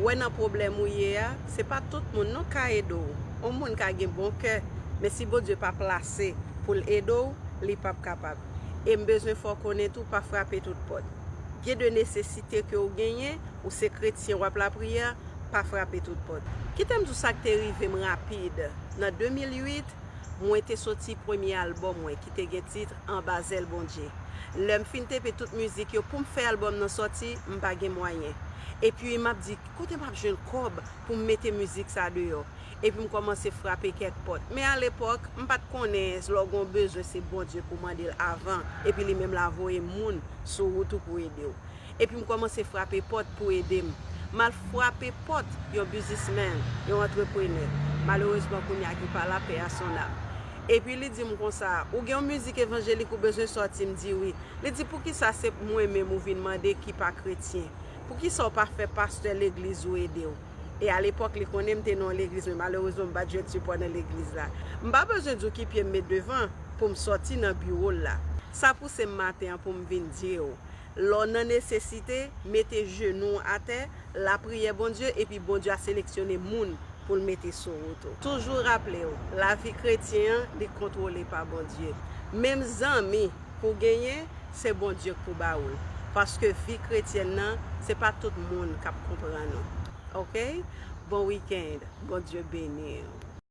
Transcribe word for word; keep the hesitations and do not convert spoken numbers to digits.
Wè nan pwoblèm ou ye a, se pa tout moun non ka ede w. Yon moun ka gen bon kè, men si Bondye pa plase pou l ede w, li p ap kapab. E m bezwen fè w konnen tou, pa frape tout pòt. Gen de nesesite ke w genyen, ou se kretyen, w ap lapriyè, pa frape tout pòt. Kite m di w sa k te rive m rapid. Nan de mil uit, mwen te soti premye albòm mwen ki te gen tit Anba Zèl Bondye. Lè m fin tepe tout mizik yo pou m fè albòm nan sòti, m pa gen mwayen. Epi m ap di, kote m ap jwenn kòb pou m mete mizik sa deyò? Epi m kòmanse frape kèk pòt. Men alepòk, m pa t konnen lè w gen yon bezwen se Bondye pou w mande l avan, epi li menm l a voye moun sou wout ou pou ede w. Epi m kòmanse frape pòt pou ede m. M al frape pòt yon biznismenn, yon antreprenè. Malerezman, kounye a ki pa la, paix à son âme. Epi li di m konsa, ou gen yon mizik evanjelik ou bezwen sòti? M di wi. Li di, poukisa se mwen menm ou vin mande ki pa kretyen? Poukisa w pa fè pastè legliz ou ede w? E alepòk, li konnen m te nan yon legliz, men malerezman, m pa t jwenn sipò nan legliz la. M pa bezwen di w ki pye m met devan pou m sòti nan biwo l la. Sa pouse m maten an pou m vin di w, lè w nan nesesite, mete jenou w atè, lapriyè Bondye, epi Bondye a seleksyone moun pou l mete sou wout ou. Toujou raple w, lavi kretyen an, li kontwole pa Bondye. Menm zanmi pou w genyen, se Bondye k pou ba ou l. Paske vi kretyèn nan, se pa tout moun k ap konprann ou. Oke? Bon weekend. Bondye beni w.